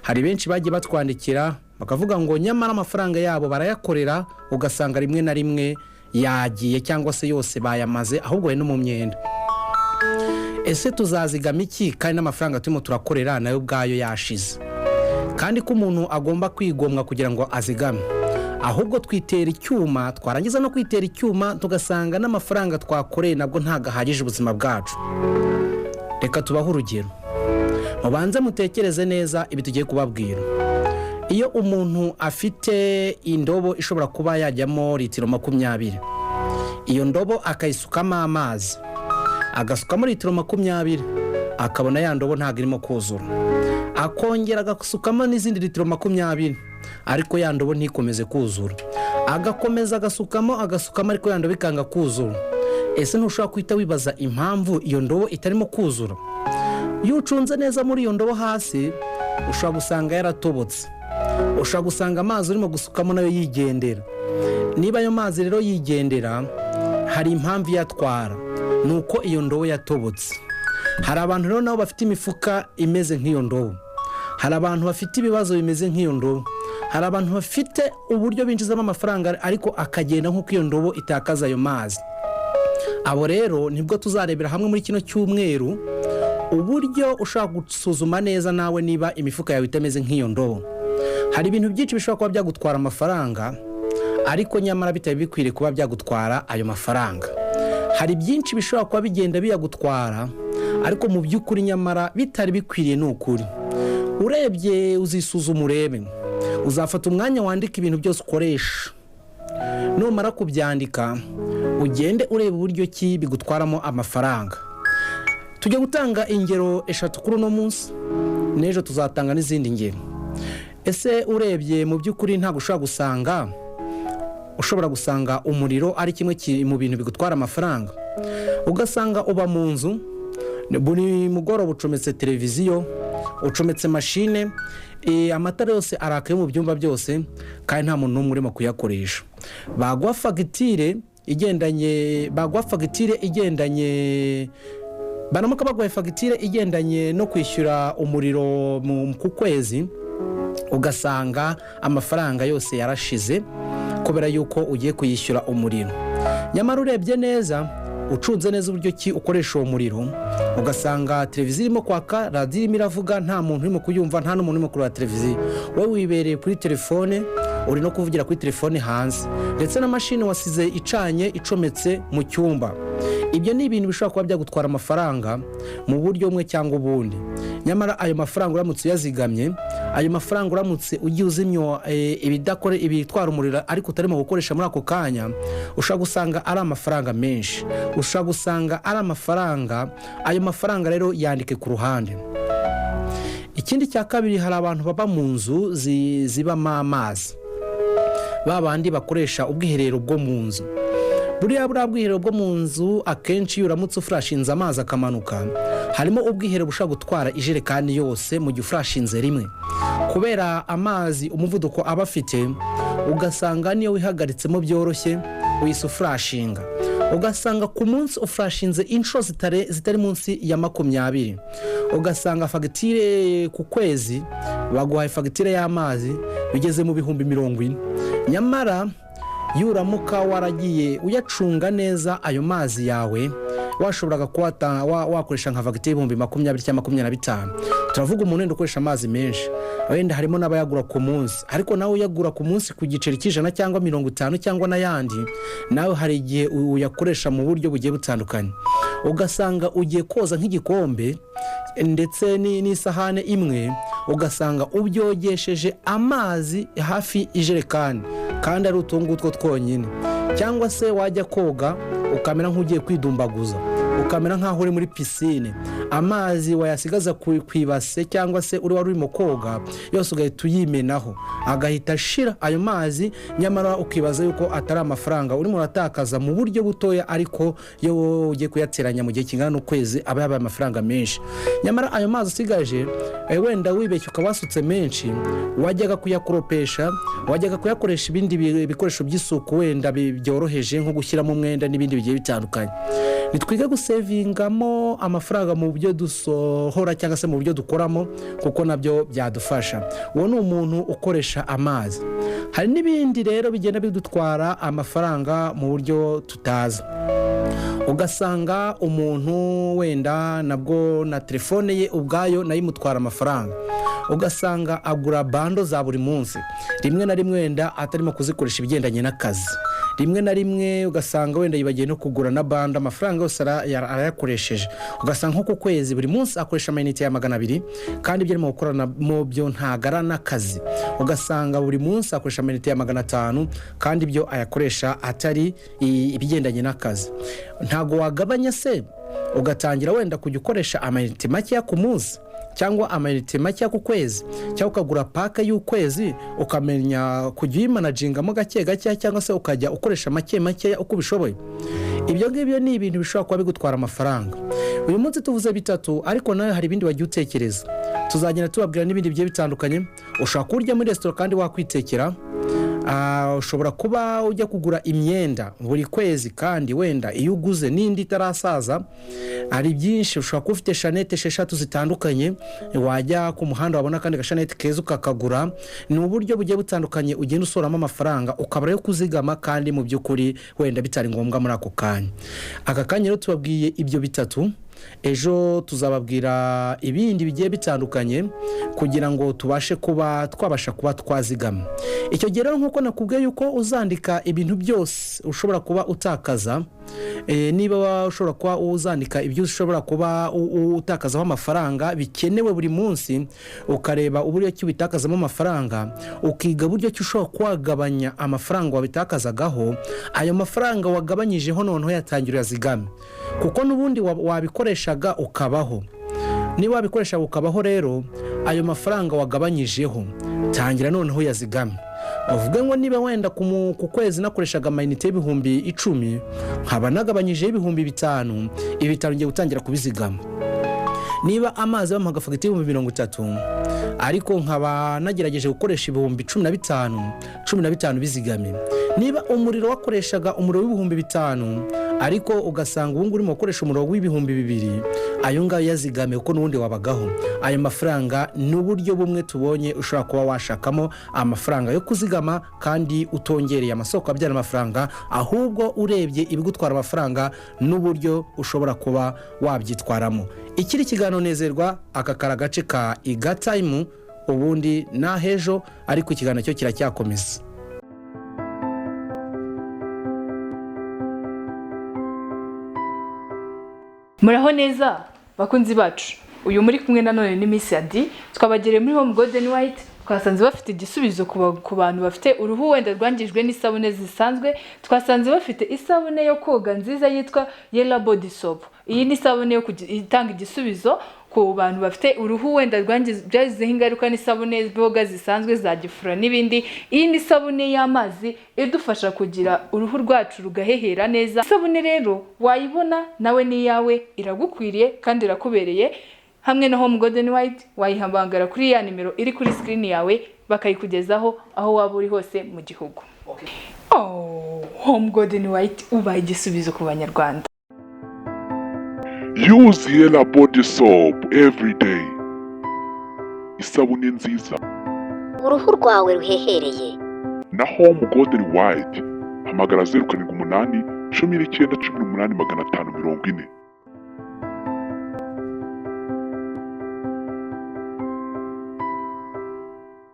Hari benshi bagiye batwandikira bakavuga ngo nyamara amafaranga yabo barayakorera, ugasanga rimwe na rimwe yagiye cyangwa se yose bayamaze, ahubwo bari no mu myenda. Ese tuzazigama iki kandi n'amafaranga turimo turakorera nayo ubwayo yashize, kandi ko umuntu agomba kwigomwa kugira ngo azigame? Ahubwo twitera icyuma, twarangiza no kwitera icyuma tugasanga n'amafaranga twakoreye nabwo ntabwo ahagije ubuzima bwacu. Reka tubahe urugero, mubanze mutekereze neza ibi tugiye kubabwira. Iyo umuntu afite indobo ishobora kuba yajyamo litiro 20, iyo ndobo akayisukamo amazi, agasukamo litiro 20, akabona ya ndobo ntabwo irimo kuzura, akongera agasukamo n'izindi litiro 20, ariko ya ndobo ntikomeze kuzura, agakomeza agasukamo, agasukamo, ariko ya ndobo ikanga kuzura. Ese ntushobora guhita wibaza impamvu iyo ndobo itarimo kuzura? Iyo ucunze neza muri iyo ndobo hasi, ushobora gusanga yaratobotse, ushobora gusanga amazi urimo gusukamo nayo yigendera. Niba ayo mazi rero yigendera, hari impamvu iyatwara, ni uko iyo ndobo yatobotse. Hari abantu rero nabo bafite imifuka imeze nk'iyo ndobo, hari abantu bafite ibibazo bimeze nk'iyo ndobo, hari abantu bafite uburyo binjizamo amafaranga ariko akagenda nk'uko iyo ndobo itakaza ayo mazi. Abo rero nibwo tuzarebera hamwe muri kino cyumweru uburyo ushobora gusuzuma neza nawe niba imifuka yawe itameze nk'iyo ndobo. Hari ibintu byinshi bishobora kuba byagutwara amafaranga, ariko nyamara bitari bikwiriye kuba byagutwara ayo mafaranga. Hari byinshi bishobora kuba bigenda biyagutwara, ariko mu by'ukuri nyamara bitari bikwiriye. Ni ukuri, urebye uzisuzuma urebe, uzafata umwanya wandika ibintu byose ukoresha. Numara kubyandika, ugende ureba uburyo ki bigutwaramo amafaranga. Tujya gutanga ingero eshatu kuri uno munsi, n'ejo tuzatanga n'izindi ngero. Ese urebye mu by'ukuri ntabwo ushobora gusanga umuriro ari kimwe mu bintu bigutwara amafaranga? Ugasanga uba mu nzu, buri mugoroba ucometse televiziyo, ucometse mashine, amatara yose arakaye mu byumba byose, kandi nta muntu n'umwe urimo kuyakoresha. Baguha fagitire igendanye, baramuka baguha fagitire igendanye no kwishyura umuriro ku kwezi, ugasanga amafaranga yose yarashize kubera yuko ugiye kuyishyura umuriro. Nyamara urebye neza, ucunze neza uburyo ki ukoresha uwo muriro, ugasanga televiziyo irimo kwaka, radiyo irimo iravuga, nta muntu urimo kuyumva, nta n'umuntu urimo kureba televiziyo. Wowe wibereye kuri telefone, uri no kuvugira kuri telefone hanze, ndetse na mashini wasize icanye icometse mu cyumba. Ibyo ni ibintu bishobora kuba byagutwara amafaranga mu buryo bumwe cyangwa ubundi. Nyamara ayo mafaranga uramutse uyazigamye, ayo mafaranga uramutse ugiye uzimya ibidakore, ibitwara umuriro ariko utarimo gukoresha muri ako kanya, ushobora gusanga ari amafaranga menshi, ushobora gusanga ari amafaranga. Ayo mafaranga rero yandike ku ruhande. Ikindi cya kabiri, hari abantu baba mu nzu zibamo amazi, ba bandi bakoresha ubwiherero bwo mu nzu. Buriya bwiherero bwo mu nzu, akenshi iyo uramutse ufurashinze amazi akamanuka, harimo ubwiherero bushobora gutwara ijerekani yose mu gihe ufurashinze rimwe, kubera amazi umuvuduko aba afite. Ugasanga niyo wihagaritsemo byoroshye wihise ufurashinga, ugasanga ku munsi ufurashinze inshuro zitari munsi ya 20, ugasanga fagitire ku kwezi baguhaye fagitire y'amazi bigeze mu 40,000. Nyamara iyo uramuka waragiye uyacunga neza ayo mazi yawe, washoboraga kuba wakoresha nka fagitire 20,000 cyangwa 25. Turavuga umuntu wenda ukoresha amazi menshi, wenda harimo n'abayagura ku munsi, ariko nawe uyagura ku munsi ku giceri cy'100 cyangwa 50 cyangwa n'ayandi, nawe hari igihe uyakoresha mu buryo bugiye butandukanye. Ugasanga ugiye koza nk'igikombe ndetse n'isahane imwe, ugasanga ubyogesheje amazi hafi ijerekani, kandi ari utu ngutwo twonyine. Cyangwa se wajya koga ukamera nk'ugiye kwidumbaguza, ukamera nk'aho uri muri pisine, amazi wayasigaza ku ibase cyangwa se uri wari urimo koga yose ugahita uyimenaho, agahita ashira ayo mazi. Nyamara ukibaza yuko atari amafaranga urimo uratakaza mu buryo butoya, ariko iyo wowe ugiye kuyateranya mu gihe kingana n'ukwezi aba yabaye amafaranga menshi. Nyamara ayo mazi usigaje, wenda wibeshye ukaba wasutse menshi, wajyaga kuyakoropesha, wajyaga kuyakoresha ibindi bikoresho by'isuku wenda byoroheje nko gushyiramo umwenda n'ibindi bigiye bitandukanye. Nitwige gusevingamo amafaranga mu byo dusohora cyangwa se mu buryo dukoramo, kuko nabyo byadufasha. Uwo ni umuntu ukoresha amazi. Hari n'ibindi rero bigenda bidutwara amafaranga mu buryo tutazi. Ugasanga umuntu wenda nabwo na telefone ye ubwayo nayo imutwara amafaranga. Ugasanga agura bundle za buri munsi, rimwe na rimwe wenda atarimo kuzikoresha ibigendanye n'akazi. Rimwe na rimwe ugasanga wenda yibagiwe no kugura na bundle, amafaranga yose arayakoresheje. Ugasanga nko ku kwezi buri munsi akoresha amayinite ya 200, kandi ibyo arimo gukorana byo ntabwo ari n'akazi. Ugasanga buri munsi akoresha amayinite ya 500, kandi ibyo ayakoresha atari ibigendanye n'akazi. Ntabwo wagabanya se ugatangira wenda kujya ukoresha amayinite makeya ku munsi cyangwa amayinite makeya ku kwezi, cyangwa ukagura pack y'ukwezi, ukamenya kujya uyimanajingamo gake gake, cyangwa se ukajya ukoresha make makeya uko ubishoboye? Ibyo ngibyo ni ibintu bishobora kuba bigutwara amafaranga. Uyu munsi tuvuze bitatu, ariko nawe hari ibindi wagiye utekereza. Tuzagenda tubabwira n'ibindi bigiye bitandukanye. Ushobora kurya muri resitora kandi wakwitekera. Ushobora kuba ujya kugura imyenda buri kwezi, kandi wenda iyo uguze n'indi itarasaza. Hari byinshi. Ushobora kuba ufite chaînette esheshatu zitandukanye, wajya ku muhanda wabona akandi gashanete keza ukakagura. Ni uburyo bugiye butandukanye ugenda usoramo amafaranga, ukabura yo kuzigama, kandi mu by'ukuri wenda bitari ngombwa muri ako kanya. Aka kanya rero tubabwiye ibyo bitatu. Ejo tuzababwira ibindi bigiye bitandukanye kugira ngo tubashe kuba twabasha kuba twazigama. Icyo gihe rero, nk'uko nakubwiye yuko uzandika ibintu byose ushobora kuba utakaza, niba ushobora kuba uzandika ibyo ushobora kuba utakazaho amafaranga bikenewe buri munsi, ukareba uburyo ki ubitakazamo amafaranga, ukiga uburyo ki ushobora kuwagabanya amafaranga wabitakazagaho. Ayo mafaranga wagabanyijeho noneho yatangira uyazigame, kuko n'ubundi wabikoreshaga ukabaho. Niba wabikoreshaga ukabaho rero, ayo mafaranga wagabanyijeho tangira noneho uyazigame. Uvuge ngo niba wenda ku kwezi nakoreshaga amayinite y'10,000, nkaba nagabanyijeho 5,000, ibi bitanu ngiye gutangira kubizigama. Niba amazi bamuha fagitire y'30,000, ariko nkaba nagerageje gukoresha 15,000, 15 bizigame. Niba umuriro wakoreshaga umuriro w'5,000, ariko ugasanga ubu ngubu urimo gukoresha umuriro w'2,000, ayo ngayo yazigame, kuko n'ubundi wabagaho. Ayo mafaranga ni uburyo bumwe tubonye ushobora kuba washakamo amafaranga yo kuzigama, kandi utongereye amasoko abyara amafaranga, ahubwo urebye ibigutwara amafaranga n'uburyo ushobora kuba wabyitwaramo. Ikiri kiganiro Nezerwa, aka kari agace ka Iga Time. Ubundi n'ahejo, ariko ikiganiro cyo kiracyakomeza. Muraho neza bakunzi bacu. Uyu muri kumwe nanone ni Miss Adi. Twabagereye muri Home Golden White, twasanze bafite igisubizo ku bantu bafite uruhu wenda rwangijwe n'isabune zisanzwe. Twasanze bafite isabune yo koga nziza yitwa Yella Body Soap. Iyi ni isabune yo itanga igisubizo ku bantu bafite uruhu wenda byagizeho ingaruka n'isabune boga zisanzwe za gifura n'ibindi. Iyi ni isabune y'amazi idufasha kugira uruhu rwacu rugahehera neza. Isabune rero wayibona nawe ni iyawe, iragukwiriye kandi irakubereye. Hamwe na Home Golden White wayihamagara kuri ya nimero iri kuri screen yawe, bakayikugezaho aho waba uri hose mu gihugu. Oh, Home Golden White, ubaye igisubizo ku Banyarwanda. Use Yella Body Soap every day. Isabune nziza. Uruhu rwawe ruhehereye. Na Home Golden White. Hamagara 07819540.